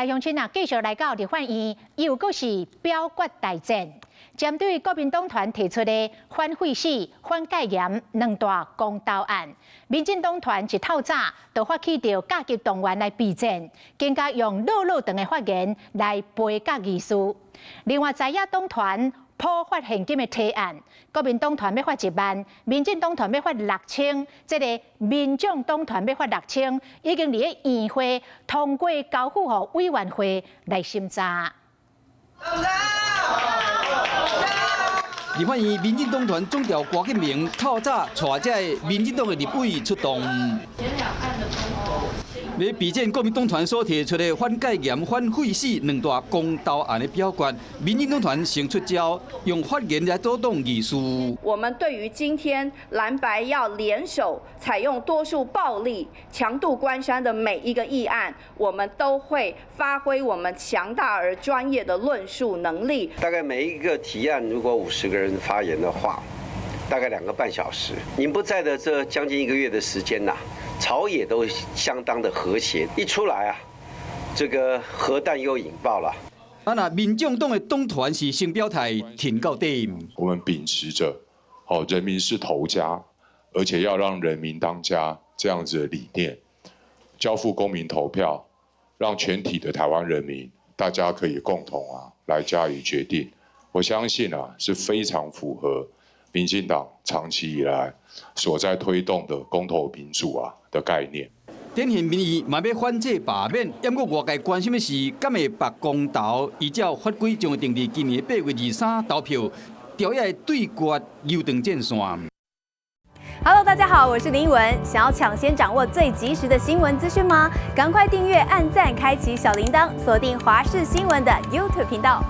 鄉親啊，繼續來到立法院，又閣是表決大戰。針對國民黨團提出的反廢死、反戒嚴兩大公投案，民進黨團一透早就發起著甲級動員來備戰，更加用落落長的發言來杯葛議事。另外，在野黨團普發現金的提案，國民黨團欲發1萬，民進黨團欲發6千，這個民眾黨團欲發六千，已經佇咧院會通過交付予委員會來審查。立法院民進黨團總召郭敬明透早帶這个民進黨的立委出動，欲備戰國民黨團所提出的反戒嚴、反廢死兩大公投案的表決，民進黨團先出招，用發言來阻擋議事。我們對於今天藍白要聯手採用多數暴力強渡關山的每一個議案，我們都會發揮我們強大而專業的論述能力。大概每一個提案，如果50個人發言的話，大概2個半小時。您不在的這將近一個月的時間吶，朝野都相當的和諧。一出來啊，這個核彈又引爆了。啊，那民眾黨的黨團是先表態挺到底。我們秉持着，好人民是頭家，而且要讓人民當家這樣子的理念，交付公民投票，讓全體的台灣人民大家可以共同啊來加以決定。我相信啊是非常符合民進黨長期以來所在推動的公投民主啊的概念。典型民意嘛欲反制罷免，毋過外界關心的是，敢會罷公投？依照法規將會定佇今年8月23投票，朝野對決游長戰線。 Hello，大家好，我是林文。想要搶先掌握最及時的新聞資訊嗎？趕快訂閱、按讚、開啟小鈴鐺，鎖定華視新聞的 YouTube 頻道。